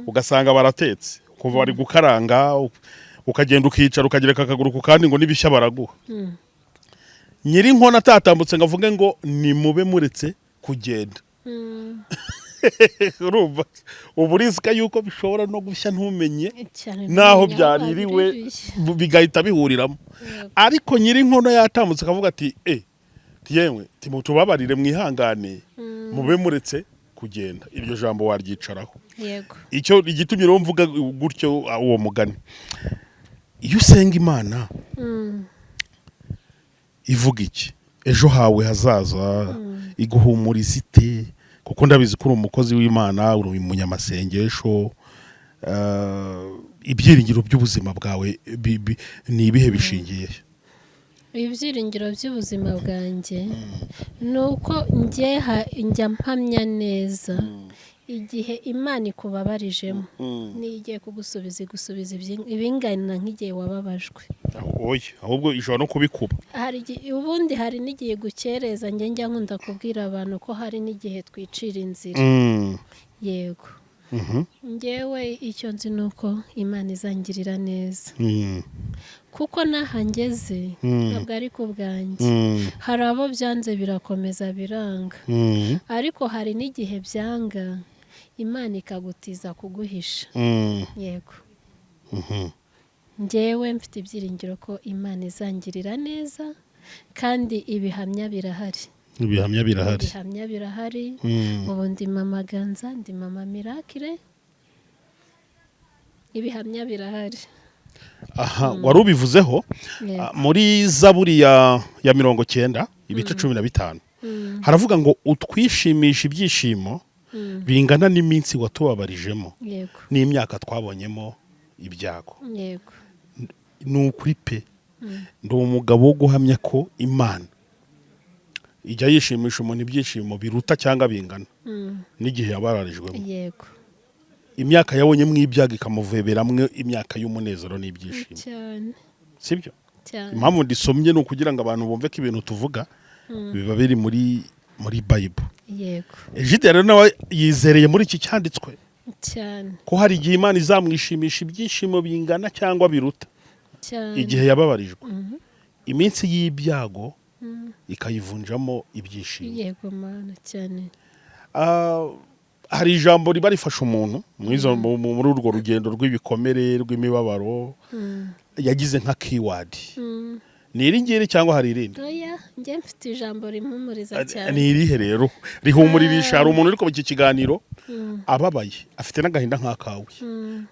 A: ugasanga baratetse, kuva bari gukaranga, ukagenda ukicara, ukagereka akaguru ku kandi, ngo n'ibishya baraguha, nyiri inkono atatambutse ngo avuge ngo nimube muretse kugenda, urumva uba urisika yuko bishobora no gushya ntumenye
B: cyane
A: n'aho
B: ntumenya aho
A: byaririwe,
B: babiririye.
A: Bigahita bihuriramo. Ariko nyiri inkono yatambutse akavuga ati: "E yewe, timutubabarire, mwihangane, mube muretse kugenda," iryo jambo waryicaraho. Icyo igitumye rero mvuga gutyo, uwo mugani, iyo usenga Imana ivuga iki? Ejo hawe hazaza iguhumuriza ite? Kuko ndabizi ko uri umukozi w'Imana, uri umunyamasengesho. Ibyiringiro by'ubuzima bwawe ni ibihe? Bishingiye?
B: Ibyiringiro by'ubuzima bwanjye ni uko njye njya mpamya neza, igihe Imana ikubabarijemo, niyo igiye kugusubiza, igusubiza ibingana nk'igihe wababajwe.
A: Oya, ahubwo ishobora no kubikuba.
B: Hari ubundi hari n'igihe gukereza. Njye njya nkunda kubwira abantu ko hari n'igihe twicira inzira. Yego. Njyewe icyo nzi ni uko Imana izangirira neza, kuko n'aha ngeze ntabwo ari ku bwanjye. Hari abo byanze birakomeza biranga, ariko hari n'igihe byanga, Imana ikagutiza kuguhisha. Yego. Njyewe mfite ibyiringiro ko Imana izangirira neza, kandi ibihamya birahari.
A: Ibihamya birahari.
B: Ibihamya birahari. Ubu ndi mama Ganza, ndi mama Miracle, ibihamya birahari.
A: Aha wari ubivuzeho. Muri Zaburi ya 90, ibice 15, haravuga ngo: "Utwishimisha ibyishimo bingana n'iminsi watubabarijemo n'imyaka twabonyemo ibyago." Ni ukuri pe, ndi umugabo wo guhamya ko Imana ijya yishimisha umuntu ibyishimo biruta cyangwa bingana n'igihe yabararijwemo, imyaka yabonyemo ibyago ikamuveberamwo imyaka y'umunezero n'ibyishimo. Sibyo?
B: Cyane.
A: Impamvu ndisomye ni ukugira ngo abantu bumve ko ibintu tuvuga biba biri muri Bible. Egide rero nawe yizereye muri iki cyanditswe ko hari igihe Imana izamwishimisha ibyishimo bingana cyangwa biruta igihe yababarijwe, iminsi y'ibyago ikayivunjamo ibyishimo.
B: Yego Mana, cyane.
A: Hari ijambo riba rifasha umuntu muri urwo rugendo rw'ibikomere, rw'imibabaro yagize, nka keyword. Ni iri ngiri cyangwa hari irindi?
B: Oya, njye mfite ijambo rimpumuriza cyane.
A: Ni irihe rero rihumuririsha? Hari umuntu uri kuba iki kiganiro ababaye, afite n'agahinda nk'akawe,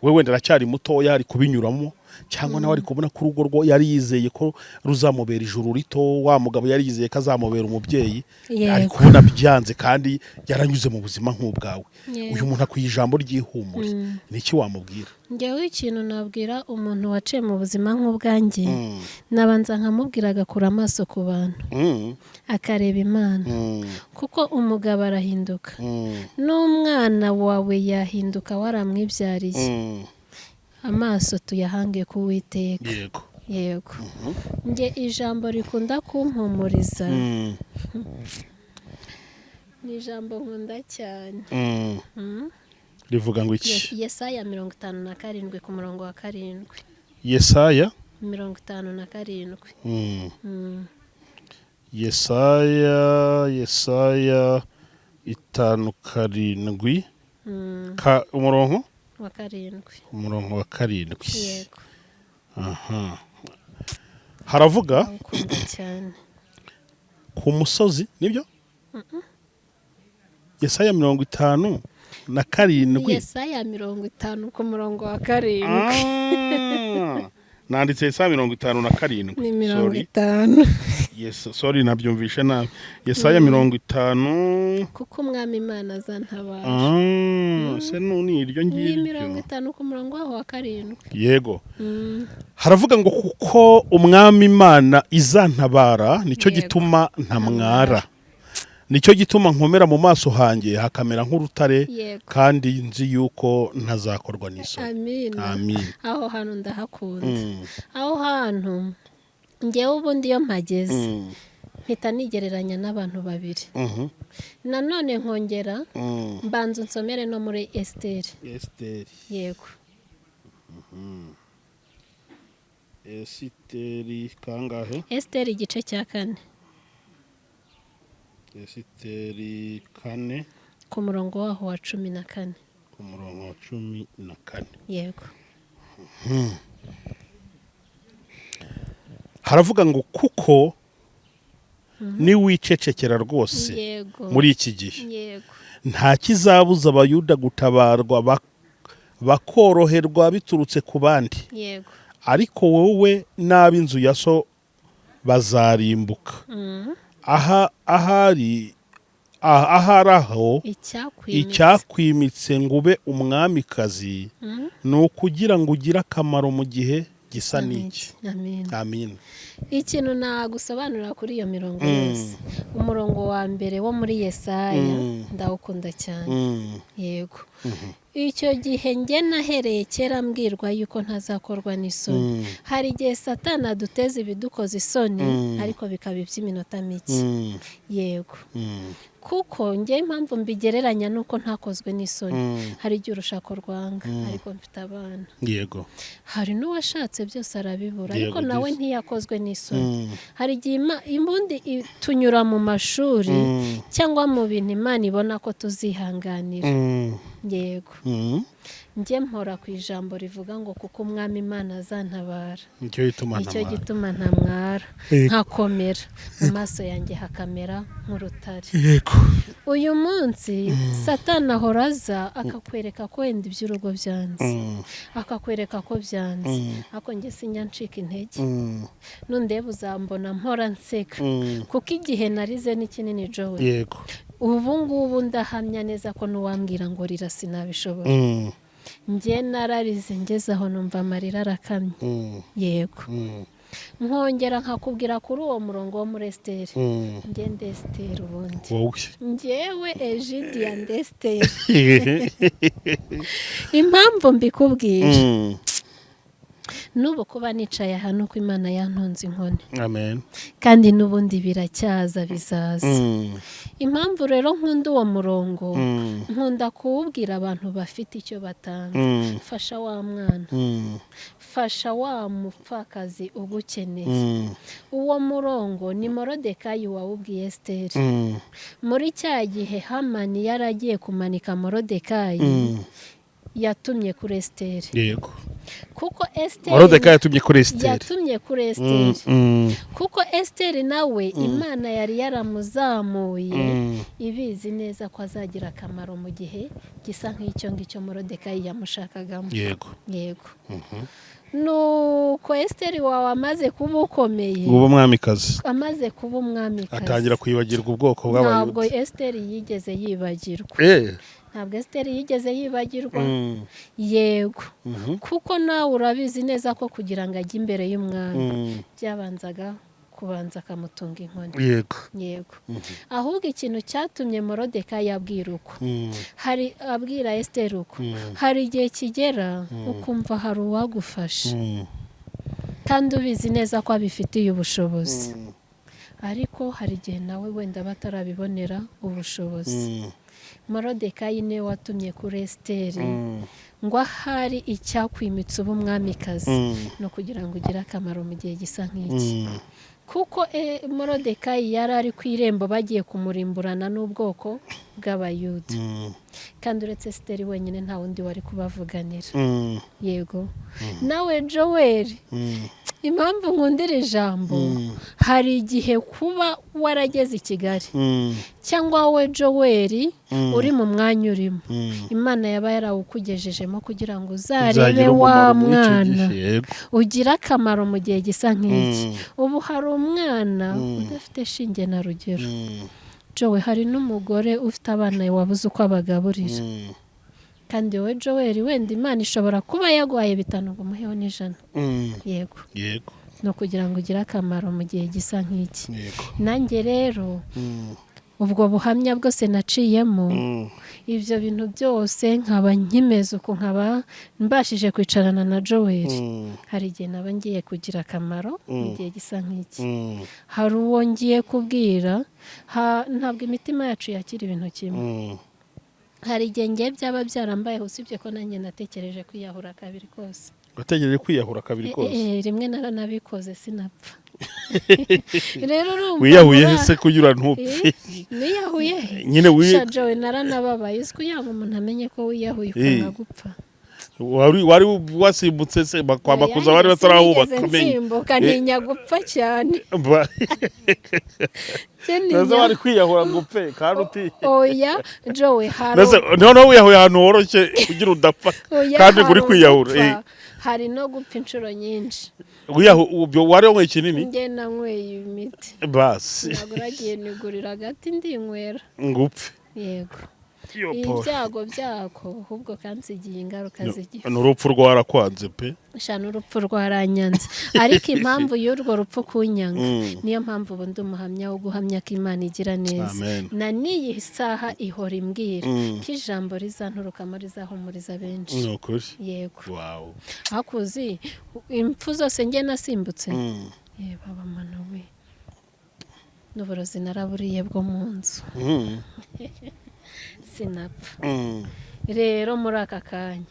A: we wenda aracyari mutoya, ari kubinyuramo, cyangwa nawe ari kubona ko urugo rwo yari yizeye ko ruzamubera ijuru rito, wa mugabo yari yizeye ko azamubera umubyeyi, ari kubona byanze, kandi yaranyuze mu buzima nk'ubwawe. Uyu muntu akwiye ijambo ry'ihumure. Ni iki wamubwira?
B: Njyewe ikintu nabwira umuntu waciye mu buzima nk'ubwanjye, nabanza nkamubwira agakura amaso ku bantu, akareba Imana, kuko umugabo arahinduka, n'umwana wawe yahinduka waramwibyariye. Amaso tuyahange ku Uwiteka. Yego, njye ijambo rikunda kumpumuriza ni ijambo nkunda cyane.
A: Rivuga ngo iki?
B: Yesaya 57 ku murongo wa 7.
A: Yesaya
B: 57.
A: Yesaya 57. Ka umurongo
B: Wa 7.
A: Umurongo wa 7.
B: Yego.
A: Aha haravuga
B: Ndawukunda cyane.
A: Ku musozi, nibyo? Yesaya 57.
B: Yesaya 50 ku murongo wa 7.
A: Ah, nanditse Yesaya 57.
B: Ni mirongo
A: Sorry.
B: itanu.
A: Yes, sorry, nabyumvishe nabi. Yesaya 50.
B: Kuko Umwami Imana azantabara.
A: Ah, se ni iryo
B: Ni
A: ngiryo?
B: 50 ku murongo waho wa 7.
A: Yego. Haravuga ngo: "Kuko Umwami Imana izantabara, nicyo gituma ntamwara, nicyo gituma nkomera mu maso hanjye hakamera nk'urutare, kandi nzi yuko ntazakorwa n'isoni."
B: Amina.
A: Amin.
B: Aho hantu ndahakunda. Aho hantu ngewe ubundi iyo mpageze mpita nigereranya n'abantu babiri. Nanone nkongera mbanza unsomere no muri Esiteri.
A: Esiteri.
B: Yego.
A: Esiteri kangahe?
B: Esiteri igice cya 4.
A: Esiteri 4.
B: Ku murongo waho wa 14.
A: Ku murongo wa 14.
B: Yego.
A: Haravuga ngo: "Kuko niwicecekera rwose muri iki gihe, nta kizabuza Abayuda gutabarwa bakoroherwa biturutse ku bandi, ariko wowe n'ab'inzu ya so bazarimbuka." Aha ahari aho
B: Icyakwimitse.
A: Icyakwimitse ngo ube umwamikazi ni ukugira ngo ugire akamaro mu gihe gisa n'iki.
B: Amen.
A: Amin.
B: Ikintu nagusobanurira kuri iyo mirongo yose, umurongo wa mbere wo muri Yesaya ndawukunda cyane. Yego, icyo gihe njye nahereye kera mbwirwa yuko ntazakorwa n'isoni. Hari igihe Satani aduteza ibidukoza isoni, ariko bikaba iby'iminota mike. Yego. Kuko njye impamvu mbigereranya nuko ntakozwe n'isoni, hari igihe urushako rwanga ariko mfite abana. Hari n'uwashatse byose arabibura, ariko nawe ntiyakozwe n'isoni. Hari igihe imbundi tunyura mu mashuri cyangwa mu bintu Imana ibona ko tuzihanganira. Yego. Njye mpora ku ijambo rivuga ngo: "Kuko Umwami Imana azantabara,
A: Nicyo gituma
B: nicyo
A: ntamara."
B: gituma ntamwara, nkakomera, mu maso yanjye hakamera nk'urutare." Uyu munsi Satani ahora aza akakwereka ko wenda iby'urugo byanze, akakwereka ko byanze, ariko njye sinjya ncika intege. Nundeba uzambona mpora nseka, kuko igihe narize ni kinini, Jowe. Ubu ngubu ndahamya neza ko n'uwambwira ngo rira sinabishobora. Njye nararize ngeze aho numva amarira arakamye. Yego. Nkongera nkakubwira kuri uwo murongo wo muri Esiteri. Njye ndesiteri ubundi.
A: Wowe.
B: Njyewe Egidiya ndesiteri. Impamvu mbikubwira, n'ubu kuba nicaye aha nuko Imana yantunze inkoni.
A: Amen.
B: Kandi n'ubundi biracyaza, bizaza. Impamvu rero nkunda uwo murongo, nkunda kuwubwira abantu bafite icyo batanga. Fasha wa mwana, fasha wa mupfakazi ugukeneye. Uwo murongo ni Morodekayi wawubwiye Esiteri. Muri cya gihe Hamani yari agiye kumanika Morodekayi, yatumye kuri Esiteri. Kuko Esiteri
A: Morodekayi yatumye kuri Esiteri.
B: Yatumye kuri Esiteri, kuko Esiteri nawe Imana yari yaramuzamuye, ibizi neza ko azagira akamaro mu gihe gisa nk'icyo ngicyo Morodekayi yamushakagamo. Yego. Nuko Esiteri wawe amaze kuba ukomeye,
A: Uba umwamikazi,
B: amaze kuba umwamikazi,
A: atangira kwibagirwa ubwoko
B: Ntabwo
A: bw'Abayuda.
B: Esiteri yigeze yibagirwa. Ntabwo Esiteri yigeze yibagirwa. Yego. Kuko nawe urabizi neza ko kugira ngo ajye imbere y'umwami byabanzaga Kubanza akamutunga inkoni. Yego, ahubwo ikintu cyatumye Morodekayi abwira uko, hari abwira Esiteri uko, hari igihe kigera ukumva hari uwagufasha, kandi ubizi neza ko abifitiye ubushobozi, ariko hari igihe nawe wenda batarabibonera ubushobozi. Morodekayi niwe watumye kuri Esiteri ngo ahari icyakwimitse uba umwamikazi no kugira ngo ugire akamaro mu gihe gisa nk'iki, kuko Morodekayi yari ari ku irembo, bagiye kumurimburana n'ubwoko bw'Abayuda, kandi uretse Esiteri wenyine nta wundi wari kubavuganira. Yego, nawe Joel, impamvu nkundira ijambo, hari igihe kuba warageze i Kigali, cyangwa wowe Joel uri mu mwanya urimo, Imana yaba yarawukugejejemo kugira ngo uzarebe
A: Uzagira
B: wa
A: umumaro muri icyo
B: mwana,
A: gihe, yego.
B: ugire akamaro mu gihe gisa nk'iki. Ubu hari umwana udafite shinge na rugero. Jowe, hari n'umugore ufite abana wabuze uko abagaburira, kandi wowe Joel, wenda Imana ishobora kuba yaguhaye 5 ngo umuheho n'100. Yego. Ni ukugira ngo ugire akamaro mu gihe gisa nk'iki. Nanjye rero, ubwo buhamya bwose naciyemo, ibyo bintu byose, nkaba nkimeze uku, nkaba mbashije kwicarana na Joel, hari igihe naba ngiye kugira akamaro mu gihe gisa nk'iki. Hari uwo ngiye kubwira. Ntabwo imitima yacu yakira ibintu kimwe. Hari igihe ngiye byaba byarambayeho, usibye ko nanjye natekereje kwiyahura kabiri kose.
A: Wategereje kwiyahura kabiri kose?
B: Rimwe naranabikoze, sinapfa. Rero urumva
A: Wiyahuye se kugira ntupfe?
B: Niyahuye he?
A: Nyine
B: Sha Jowe, naranababaye. Uzi kugira ngo umuntu amenye ko wiyahuye, ukanga gupfa.
A: Wari wasimbutse se kwa Makuza bari batarahubaka?
B: Sinigeze
A: Amenye
B: nsimbuka, ntinya gupfa cyane. Njye
A: Mbese wari kwiyahura ngo upfe kandi uti
B: Oya Jowe, hari
A: Mbese noneho wiyahuye ahantu horoshye kugira udapfa,
B: Oya,
A: kandi
B: hari
A: uri kwiyahura.
B: ugupfa, hari no gupfa inshuro nyinshi.
A: Ubyo wari wanyweye ikinini?
B: Njye nanyweye imiti.
A: Basi.
B: Ntabwo uragiye, nigurira agati ndinywera.
A: Ngo upfe?
B: Yego.
A: Yo, Paul.
B: Ibyago byako ahubwo kansigiye ingaruka z'igifu.
A: Ni urupfu rwarakwanze pe.
B: Sha, n'urupfu rwaranyanze, ariko impamvu y'urwo rupfu kunyanga, niyo mpamvu ubu ndi umuhamya wo guhamya ko Imana igira neza.
A: Amen.
B: Na n'iyi saha ihora imbwira ko ijambo rizanturukamo rizahumuriza benshi.
A: Ni ukuri.
B: Yego.
A: Wow.
B: Hakuzi impfu zose njye nasimbutse. Ye baba mano we, n'uburozi naraburiye bwo mu nzu, sinapfa. Rero muri aka kanya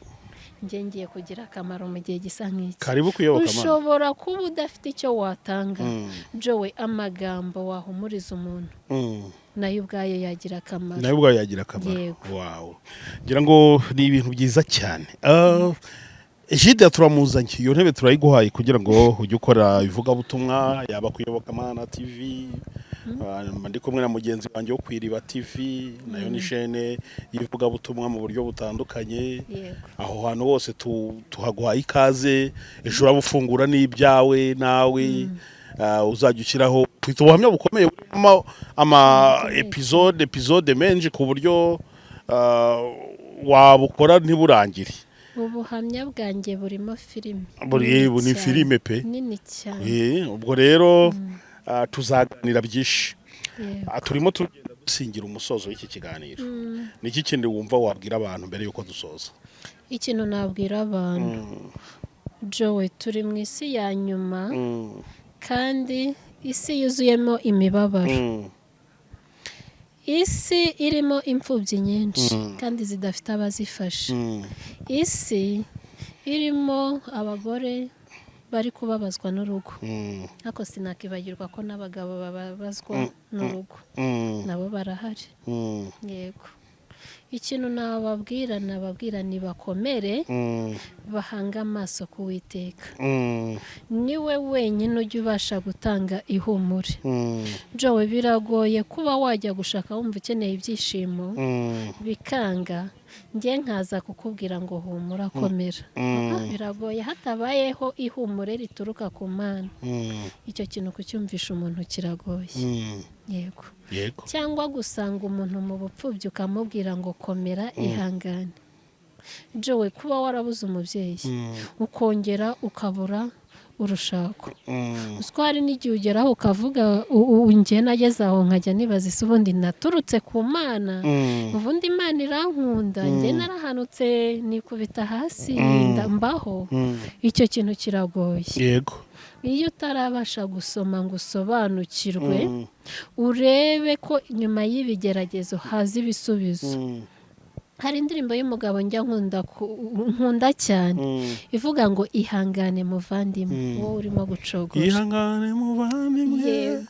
B: njye ngiye kugira akamaro mu gihe gisa nk'iki.
A: Karibu kuyoboka Mana.
B: Ushobora kuba udafite icyo watanga, Jowe, amagambo wahumuriza umuntu nayo ubwayo yagira akamaro.
A: Nawe ubwayo yagira akamaro.
B: Yego.
A: Wow, ngira ngo ni ibintu byiza cyane. Jide turamuzanye, iyo ntebe turayiguhaye kugira ngo ujye ukora ivugabutumwa, yaba kuyoboka Mana TV. Ndi kumwe na mugenzi wanjye wo ku Iriba TV, nayo ni shene y'ivugabutumwa mu buryo butandukanye. Aho hantu hose tuhaguhaye ikaze. Ejo uraba ufungura n'ibyawe nawe, uzajya ushyiraho. Ufite ubuhamya bukomeye burimo ama episode menshi, ku buryo wabukora ntiburangire.
B: Ubuhamya bwanjye burimo filime.
A: Buri
B: Nini
A: bu ni
B: cyane.
A: filime pe.
B: Nini cyane.
A: Ubwo rero tuzaganira byinshi. Turimo tugenda dusingira umusozo w'iki kiganiro. Ni iki kindi wumva wabwira abantu mbere y'uko dusoza?
B: Ikintu nabwira abantu, Jowe, turi mu isi ya nyuma, kandi isi yuzuyemo imibabaro, isi irimo imfubyi nyinshi kandi zidafite abazifasha, isi irimo abagore bari kubabazwa n'urugo, ariko sinakibagirwa ko n'abagabo bababazwa n'urugo, nabo barahari. Yego, ikintu nababwira nibakomere, bahange amaso ku Witeka. Niwe wenyine ujya ubasha gutanga ihumure. Jowe, biragoye kuba wajya gushaka wumva ukeneye ibyishimo, bikanga, njye nkaza kukubwira ngo humura, komera. Biragoye hatabayeho ihumure rituruka ku Mana. Icyo kintu kucyumvisha umuntu kiragoye. Yego. Cyangwa gusanga umuntu mu bupfubyi ukamubwira ngo komera, ihangane. Jowe, kuba warabuze umubyeyi, ukongera ukabura Urushako,
A: Mm.
B: uziko hari n'igihe ugeraho ukavuga, njye nageze aho nkajya nibaza: ese ubundi naturutse ku Mana? Ubundi Imana irankunda? Njye narahanutse nikubita hasi, mbaho. Icyo kintu kiragoye. Iyo utarabasha gusoma ngo usobanukirwe, urebe ko nyuma y'ibigeragezo haza ibisubizo. Hari indirimbo y'umugabo njya nkunda cyane, ivuga ngo: "Ihangane muvandimwe, wowe urimo gucogora."
A: Ihangane muvandimwe,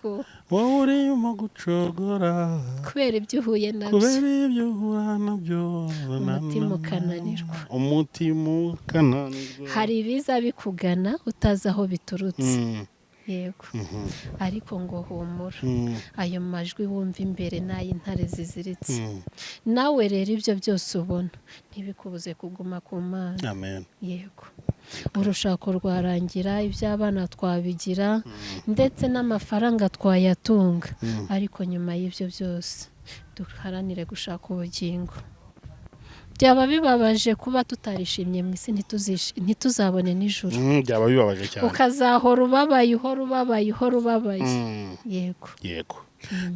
A: wowe urimo gucogora,
B: kubera ibyo uhuye nabyo,
A: kubera ibyo uhura nabyo,
B: umutima ukananirwa.
A: Umutima ukananirwa.
B: Hari ibiza bikugana utazi aho biturutse. Yego, ariko ngo humura, ayo majwi wumva imbere ni ay'intare ziziritse. Nawe rero ibyo byose ubona ntibikubuze kuguma ku Mana.
A: Amen.
B: Yego, urushako rwarangira, iby'abana twabigira, ndetse n'amafaranga twayatunga, ariko nyuma y'ibyo byose duharanire gushaka ubugingo. Byaba bibabaje kuba tutarishimye mu isi, ntituzabone n'ijuru.
A: Byaba bibabaje cyane.
B: Ukazahora ubabaye, uhora ubabaye, uhora ubabaye. Yego.
A: Yego,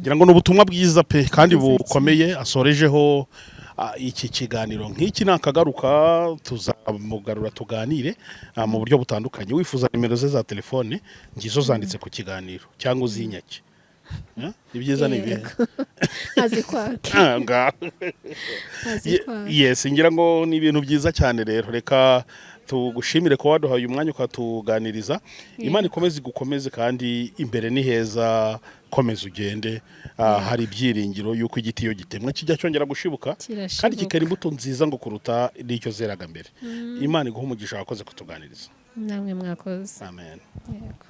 A: ngira ngo ni ubutumwa bwiza pe, kandi
B: Bwiza cyane.
A: bukomeye asorejeho iki kiganiro. Nk'iki nakagaruka tuzamugarura tuganire mu buryo butandukanye. Wifuza nimero ze za telefone, ngizo zanditse ku kiganiro, cyangwa uzinyake. Eh? Ibyiza ni ibihe?
B: Azi kwaka.
A: Ah, ngaho.
B: Azi kwaka.
A: Yes, ngira ngo ni ibintu byiza cyane. Rero reka tugushimire kuba waduhaye umwanya ukatuganiriza. Imana ikomeze igukomeze, kandi imbere ni heza, komeza ugende. Hari ibyiringiro yuko igiti iyo gitemwa kijya cyongera gushibuka kandi
B: Kirashibuka.
A: kikera imbuto nziza ngo kuruta n'icyo zeraga mbere. Imana iguhe umugisha, wakoze kutuganiriza.
B: Namwe mwakoze.
A: Amen.
B: Yego.